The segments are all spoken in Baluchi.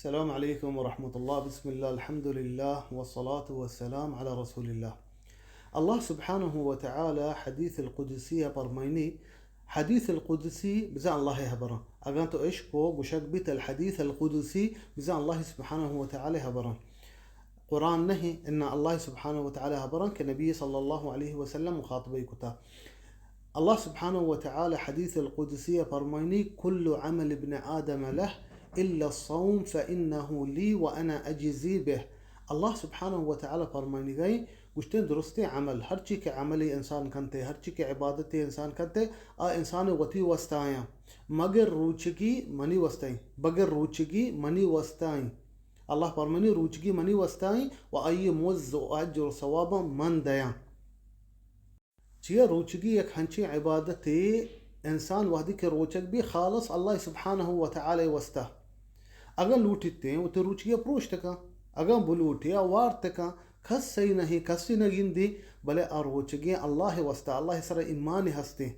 السلام علیکم ورحمۃ اللہ۔ بسم اللہ، الحمدللہ، والصلاة والسلام علی رسول اللہ۔ اللہ سبحانہ و تعالی حدیث القدسی ءَ پرمائنی، حدیث القدسی بزاں اللہ ءِ حبراں۔ اگاں تو اشکو گوشگ بیت الحدیث القدسی، بزاں اللہ سبحانہ و تعالی حبراں۔ قرآن نہیں، ان اللہ سبحانہ و تعالی حبراں کہ نبی صلی اللہ علیہ وسلم مخاطبہ کتا۔ اللہ سبحانہ و تعالی حدیث القدسی ءَ پرمائنی، کل عمل ابن آدم له الا الصوم فانه لی وانا اجزی به۔ اللہ سبحانہ و تعالی پرمائنی گئی، گوشتیں درستیں عمل، ہرچی کہ عملی انسان کنتے، ہرچی کہ عبادتی انسان کنتے، آ انسان وتی واسطہ آیاں، مگر روچگی منی واسطہ ایں، بگر روچگی منی واسطہ ایں۔ اللہ پرمائنی روچگی منی واسطہ ایں و آئی مز و اجر و ثواباں من دیاں۔ چیا روچگی یک ہنچیں عبادتے، انسان وہدی کہ روچگ بی خالص اللہ سبحانہ و تعالی واسطہ۔ اگاں لوٹیتیں وتی روچگی پروشت کن، اگاں بلوٹی آ وارت کن، کس سہی نہیں، کسی نہ گندی، بلے آ روچگی اللہ واسطہ، اللہ سر ایمان ہستیں۔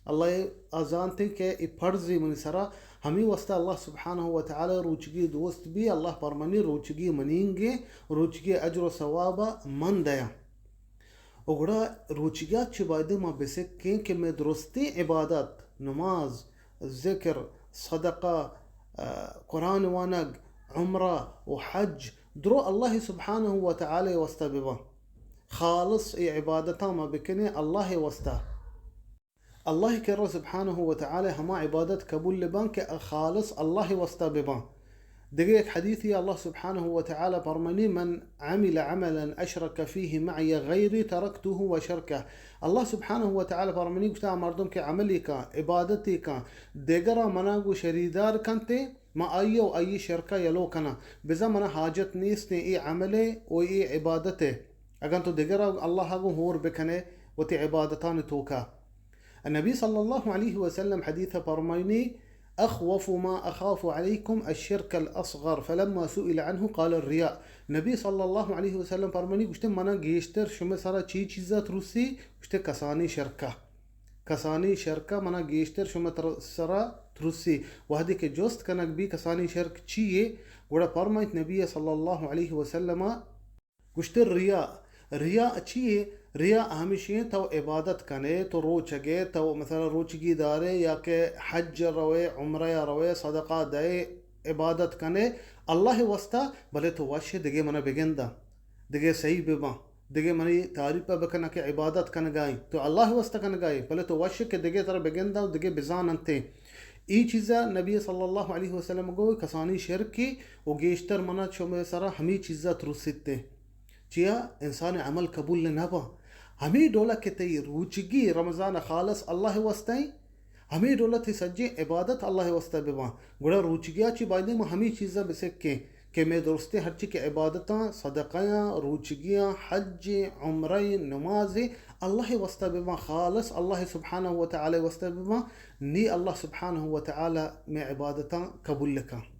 اللہ آ زانتیں کہ اے فرضی منی سرا، ہمیں واسطہ اللہ سبحانہ و تعالی روچگی دوست بی، اللہ پرمانی روچگی منینگیں، روچگی اجر و ثوابا من دیاں۔ و گڑا روچگیا چہ بایدیں ما بسکیں کہ مئے درستیں عبادت، نماز، ذکر، صدقہ، آ، قرآن وانگ، عمرہ و حج درو اللہ سبحانہ و تعالی واسطہ بباں۔ خالص اے عبادتاں ما بکنیں اللہ واسطہ۔ اللہ کرا سبحانہ و تعالی ہما عبادت قبول بباں کہ خالص اللہ واسطہ بباں۔ دگہ یک حدیثی اللہ سبحانہ و تعالی پرمانی، من عمل عملا اشرک فیہ معی غیری ترکتہ و شرکہ۔ اللہ سبحانہ و تعالی پرمانی گوشتا، آ مردم کہ عملی کن، عبادتی کن، دگرا منا گو شریدار کنتے، ما آئی و آئی شرکا یلو کناں۔ بزاں منا حاجت نیستیں اے عملے و اے عبادتے۔ اگاں تو دگرا اللہ گو ہور بکنے وتی عبادتانی توکا۔ نبی صلی اللہ علیہ وسلم حدیث فرمائنی، اخوف ما اخاف علیکم الشرک الاصغر، فلما سئل عنہ قال الرياء۔ نبی صلی اللہ علیہ وسلم فرمائنی، گوشتے، منا گیشتر شمے سرا چی چیزا ترسی؟ گوشتے، کسانی شرکا۔ کسانی شرکا منا گیشتر شمے تر-، سرا ترسی۔ وہدے کہ جست کنگ بی کسانی شرک چیے؟ گڑا فرمائیت نبی صلی اللہ علیہ وسلم، گوشتر ریا۔ ریا چیے؟ ریا ہمیشی تو عبادت کنے، تو روچگے، تو مثلا روچگی دارے یا کہ حج روے، عمرہ روے، صدقہ دے، عبادت کنے اللہ واسطہ، بلے تو وشے دگے منا بگنداں، دگے صحیح بباں، دگے منی تعریف بکناں کہ عبادت کنگائیں، تو اللہ واسطہ کنگائیں، بلے تو وشے کہ دگے ترا بگنداں، دگے بزاننتے۔ ای چیزا نبی صلی اللہ علیہ وسلم گو کسانی شرکی و گیشتر منا شمے سرا ہمی چیزا ترسیتے۔ چیا؟ انسان عمل قبول نہ باں۔ ہمے ڈولا کہ تئی روچگی رمضان خالص اللہ واسطہ ایں، ہمے ڈولا تئی سجیں عبادت اللہ واسطہ بباں۔ گڑا روچگیا چی بایدیں ما ہمے چیزا بسکیں کہ مئے درستیں ہرچی کہ عبادتاں، صدقیاں، روچگیاں، حج، عمرہ، نماز، اللہ واسطہ بباں، خالص اللہ سبحانہ و تعالی واسطہ بباں، نی اللہ سبحانہ و تعالی مئے عبادتاں قبول کن۔